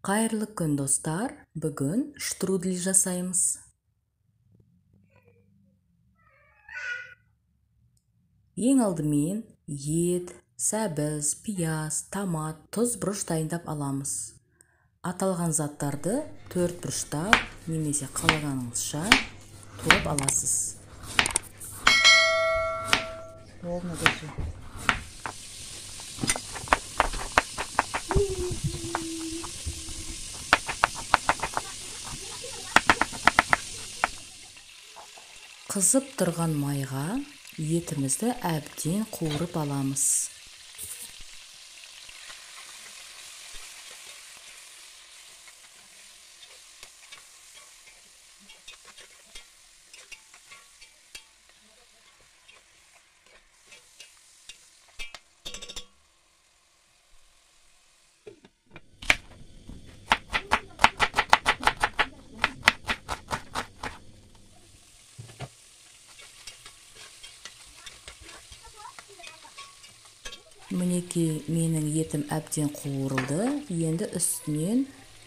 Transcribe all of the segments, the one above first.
Қайырлы күн, достар! Бүгін штрудель жасаймыз. Ең алдымен ет, сәбіз, пияз, томат, тұз, бұрыш дайындап аламыз. Аталған заттарды төрт бұрыштап немесе қалағаныңызша турап аласыз. Ровно держи. Қызып тұрған майға етімізді әбден қуырып аламыз. Мінекей, менің етім әбден қуырылды. Енді үстінен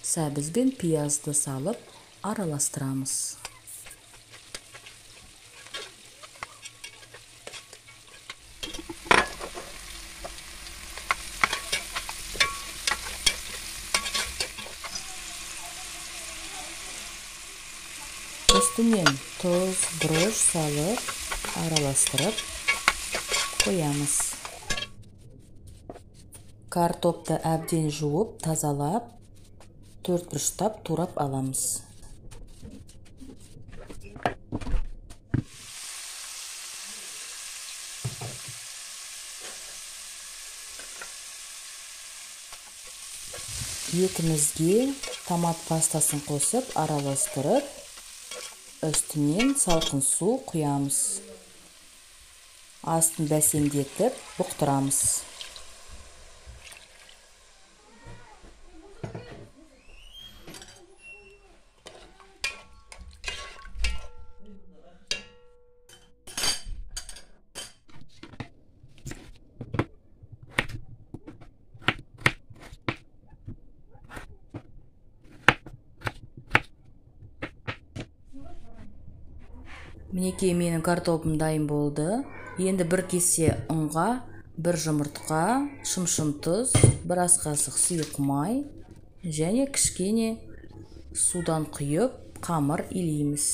сәбіз бен пиязды салып араластырамыз. Үстінен тұз, бұрыш салып араластырып қоямыз. Картопты әбден жуып, тазалап, төрт бұрыштап турап аламыз. Етімізге томат пастасын қосып, араластырып, үстінен салқын су құямыз. Астын бәсеңдетіп, бұқтырамыз. Мінекей, менің картопым дайын болды. Енді бір кесе ұнға, бір жұмыртқа, шымшым тұз, бір ас қасық сұйық май және кішкене судан құйып қамыр илейміз.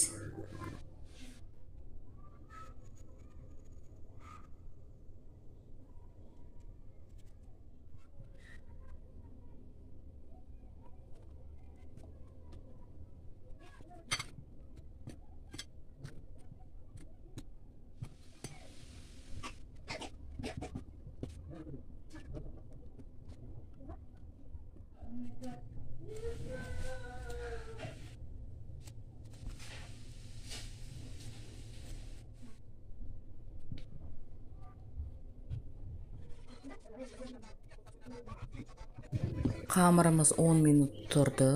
Қамырымыз 10 минут тұрды.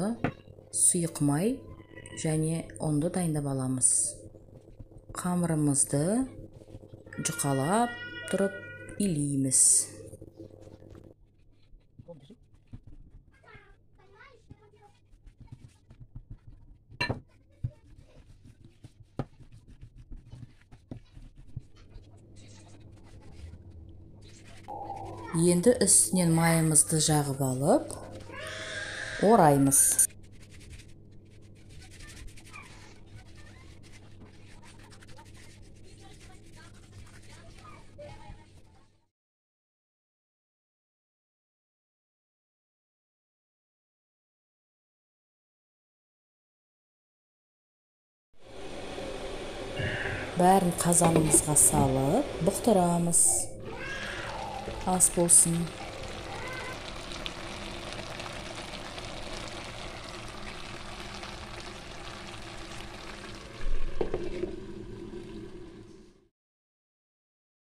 Сұйық май және ұнды дайындап аламыз. Қамырымызды жұқалап тұрып илейміз. Енді үстінен майымызды жағып алып, ораймыз. Бәрін қазанымызға салып, бұқтырамыз. Ас болсын.